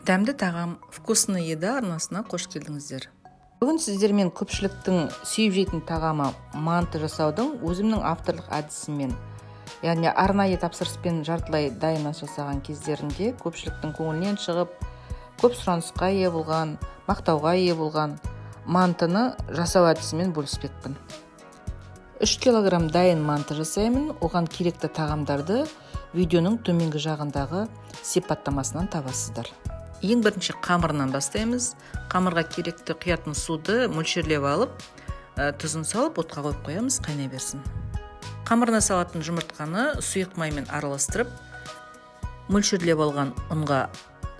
Дәмді тағам «Вкусная еда» арнасына қош келдіңіздер. Бүгін сіздермен көпшіліктің сүйіп жейтін тағамы манты жасаудың өзімнің авторлық әдісімен, яғни арнайы тапсырыспен жартылай дайын ас жасаған кездерінде көпшіліктің көңілінен шығып, көп сұранысқа ие болған, мақтауға ие болған мантыны жасау әдісімен бөліспекпін. 3 килограмм дайын манты жасаймын. Оған керекті тағамдарды видеоның төменгі жағындағы сипаттамасынан табасыздар. Ең бірінші қамырынан бастаймыз. Қамырға керекті құятын суды мөлшерлеп алып, тұзын салып, отқа қойып қоямыз, қайнай берсін. Қамырына салатын жұмыртқаны сұйық маймен араластырып, мөлшерлеп алған ұнға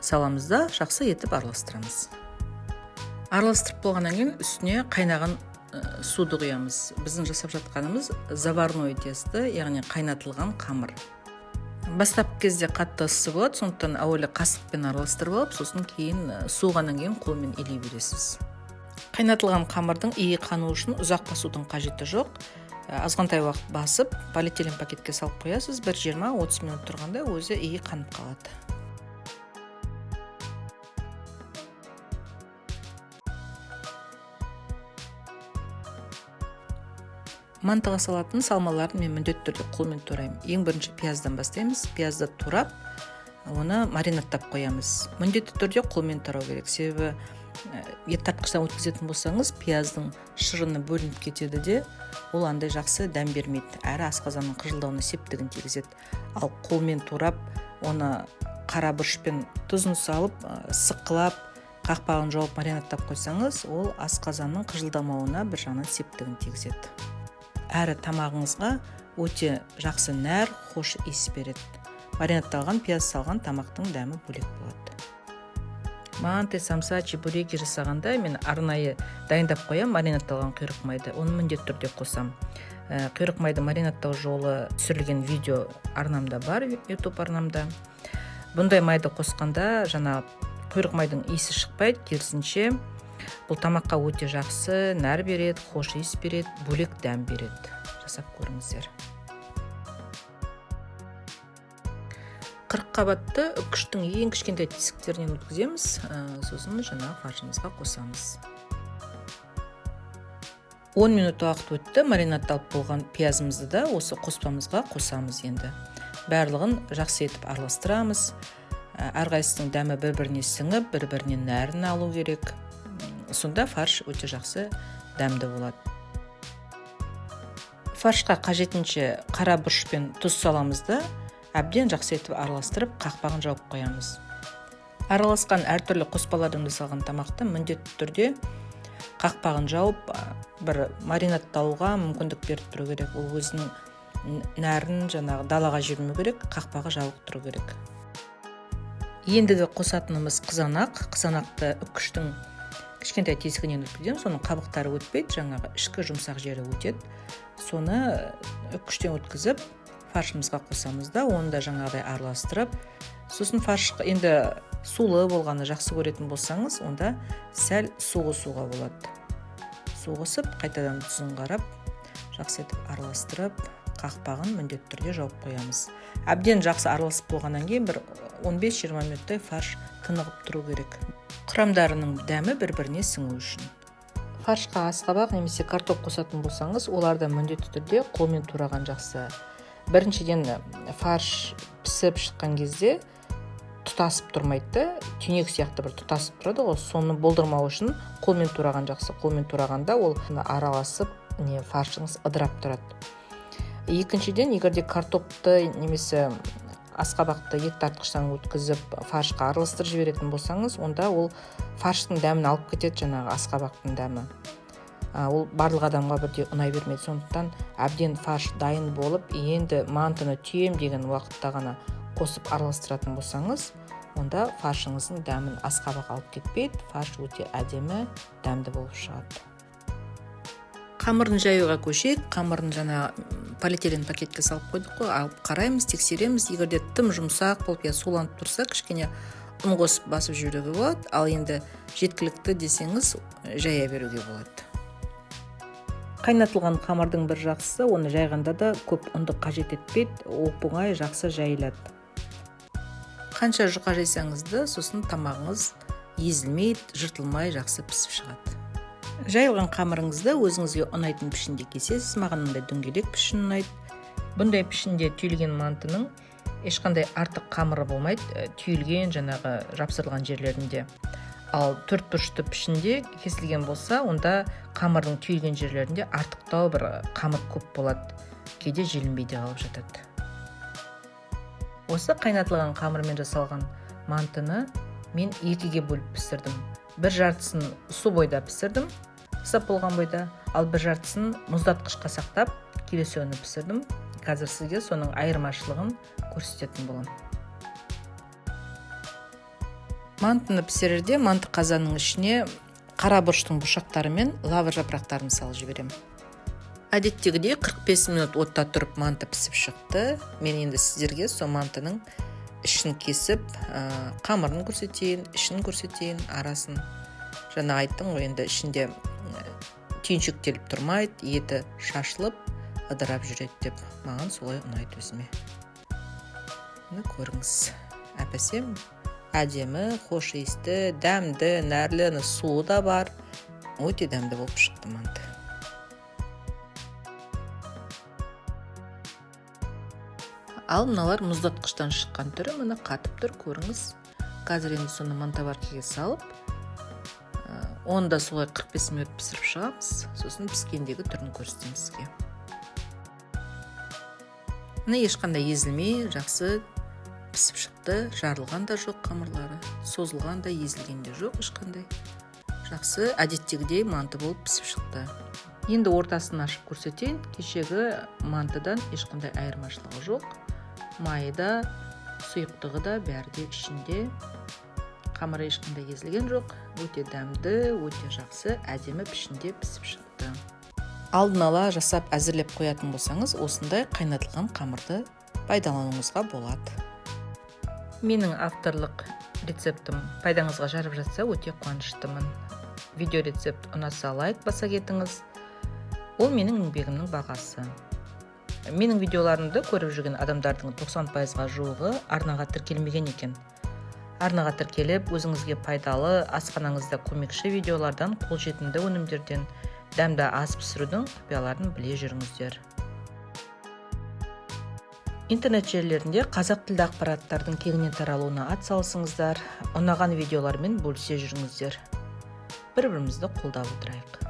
саламыз да, жақсы етіп араластырамыз. Араластырып болғаннан кейін үстіне қайнаған суды құямыз. Біздің жасап жатқанымыз заварное тесто, яғни қайнатылған қамыр. Бастапқы кезде қатты ыссы болады, сондықтан әуелі қасықпен араластырып алып, сосын кейін суығаннан кейін қолмен илей бересіз. Қайнатылған қамырдың иі қану үшін ұзақ басудың қажеті жоқ. Азғантай уақыт басып, полиэтилен пакетке салып қоясыз. Бір 20-30 минут тұрғанда өзі иі қанып қалады. Мантыға салатын салмаларын мен міндетті түрде қолмен тураймын. Ең бірінші пияздан бастаймыз. Пиязды турап, оны маринадтап қоямыз. Міндетті түрде қолмен турау керек, себебі ет тартқыштан өткізетін болсаңыз, пияздың шырыны бөлініп кетеді де, ол андай жақсы дәм бермейді, әрі асқазанның қыжылдауына септігін тигізеді. Ал қолмен турап, оны қара бұрышпен тұзын салып, сыққылап, қақпағын жауып маринадтап қойсаңыз, ол асқазанның қыжылдамауына бір жағынан септігін тигізеді. Әрі тамағыңызға өте жақсы нәр, хош иіс береді. Маринадталған пияз салған тамақтың дәмі бөлек болады. Манты, самса, чебуреки жасағанда мен арнайы дайындап қоямын маринадталған құйрық майды. Оны міндетті түрде қосамын. Құйрық майды маринадтау жолы түсірілген видео арнамда бар, YouTube арнамда. Бұндай майды қосқанда жаңа құйрық майдың иісі шықпайды, керісінше бұл тамаққа өте жақсы нәр береді, хош иіс береді, бөлек дәм береді. Жасап көріңіздер. 40 қабатты үкіштің ең кішкентай тесіктерінен өткіземіз, сосын жаңа фаршымызға қосамыз. 10 минут уақыт өтті, маринадталып болған пиязымызды да осы қоспамызға қосамыз енді. Барлығын жақсы етіп араластырамыз. Әрқайсысының дәмі бір-біріне сіңіп, бір-бірінен нәрін алу керек. Сонда фарш өте жақсы дәмді болады. Фаршқа қажетінше қара бұрыш пен тұз саламыз да, әбден жақсы етіп араластырып, қақпағын жауып қоямыз. Араласқан әртүрлі қоспалардан жасалған тамақты міндетті түрде қақпағын жауып, бір маринадталуға мүмкіндік беріп тұру керек. Ол өзінің нәрін жаңағы далаға жібермеу керек, қақпағы жабық тұру керек. Ендігі қосатынымыз қызанақ. Қызанақты үкіштің кішкентай тесігінен өткіземіз, соның қабықтары өтпейді, жаңағы ішкі жұмсақ жері өтеді. Соны үкіштен өткізіп, фаршымызға қосамыз да, оны да жаңағыдай араластырып, сосын фарш енді сулы болғаны жақсы көретін болсаңыз, онда сәл су қосуға болады. Су қосып, қайтадан тұзын қарап, жақсы етіп араластырып, қақпағын міндетті түрде жауып қоямыз. Әбден жақсы араласып болғаннан кейін бір 15-20 минуттай фарш тынығып тұру керек. Құрамдарының дәмі бір-біріне сіңу үшін. Фаршқа асқабақ немесе картоп қосатын болсаңыз, оларды міндетті түрде қолмен тураған жақсы. Біріншіден, фарш пісіп шыққан кезде тұтасып тұрмайды да, түйнек сияқты бір тұтасып тұрады ғой, соны болдырмау үшін қолмен тураған жақсы. Қолмен турағанда ол араласып, фаршыңыз ыдырап тұрады. Екіншіден, егер де картопты немесе асқабақты ет тартқыштан өткізіп, фаршқа араластырып жіберетін болсаңыз, онда ол фарштың дәмін алып кетеді, жаңағы асқабақтың дәмі. Ол барлық адамға бірдей ұнай бермейді. Сондықтан әбден фарш дайын болып, енді мантыны түйем деген уақытта ғана қосып араластыратын болсаңыз, онда фаршыңыздың дәмін асқабақ алып кетпейді, фарш өте әдемі, дәмді болып шығады. Қамырын жаюға көшейік. Қамырын жаңа полиэтилен пакетке салып қойдық қой, алып қараймыз, тексереміз. Егер де тым жұмсақ болып, я суланып тұрса, кішкене ұн қосып басып жіберуге болады. Ал енді жеткілікті десеңіз, жая беруге болады. Қайнатылған қамырдың бір жақсысы, оны жайғанда да көп ұнды қажет етпейді, оп-оңай жақсы жайылады. Қанша жұқа жайсаңыз да, сосын тамағыңыз езілмей, жыртылмай жақсы пісіп шығады. Жайылған қамырыңызды өзіңізге ұнайтын пішінде кесесіз. Маған мындай дөңгелек пішін ұнайды. Бұндай пішінде түйілген мантының ешқандай артық қамыры болмайды, түйілген жаңағы жапсырылған жерлерінде. Ал төрт бұрышты пішінде кесілген болса, онда қамырдың түйілген жерлерінде артықтау бір қамыр көп болады, кейде желінбей де қалып жатады. Осы қайнатылған қамырмен жасалған мантыны мен екіге бөліп пісірдім. Бір жартысын су бойда пісірдім, ысып болған бойда, ал бір жартысын мұздатқышқа сақтап, келесі күні пісірдім. Қазір сізге соның айырмашылығын көрсететін боламын. Мантыны пісірерде манты қазанның ішіне қара бұрыштың бұршақтары мен лавр жапырақтарын салып жіберемін. Әдеттегідей 45 минут отта тұрып манты пісіп шықты. Мен енді сіздерге сол мантының ішін кесіп, қамырын көрсетейін, ішін көрсетейін, арасын. Жаңа айттым ғой, енді ішінде түйіншектеліп тұрмайды, еті шашылып, ыдырап жүреді деп. Маған солай ұнайды өзіме. Міне, көріңіз. Әп-әсем, әдемі, хош иісті, дәмді, нәрлі, суы да бар. Өте дәмді болып шықты манты. Ал мыналар мұздатқыштан шыққан түрі, міне қатып тұр, көріңіз. Қазір енді соны мантоваркаға салып, оны да солай 45 минут пісіріп шығамыз. Сосын піскендегі түрін көрсетемін сізге. Міне, ешқандай езілмей, жақсы пісіп шықты. Жарылған да жоқ қамырлары, созылған да, езілген де жоқ ешқандай. Жақсы, әдеттегідей манты болып пісіп шықты. Енді ортасын ашып көрсетейін. Кешегі мантыдан ешқандай айырмашылығы жоқ. Майы да, сұйықтығы да бәрі де ішінде. Қамыры ешқандай езілген жоқ. Өте дәмді, өте жақсы, әдемі пішінде пісіп шықты. Алдын ала жасап әзірлеп қоятын болсаңыз, осындай қайнатылған қамырды пайдалануыңызға болады. Менің авторлық рецептім пайдаңызға жарап жатса, өте қуаныштымын. Видео рецепт ұнаса, лайк баса кетіңіз. Ол менің еңбегімнің бағасы. Менің видеоларымды көріп жүрген адамдардың 90%-ға жуығы арнаға тіркелмеген екен. Арнаға тіркеліп, өзіңізге пайдалы, асханаңызда көмекші видеолардан, қолжетімді өнімдерден, дәмді ас пісірудің құпияларын біле жүріңіздер. Интернет желілерінде қазақ тілді ақпараттардың кеңінен таралуына ат салысыңыздар, ұнаған видеолармен бөлісе жүріңіздер. Бір-бірімізді қолдап отырайық.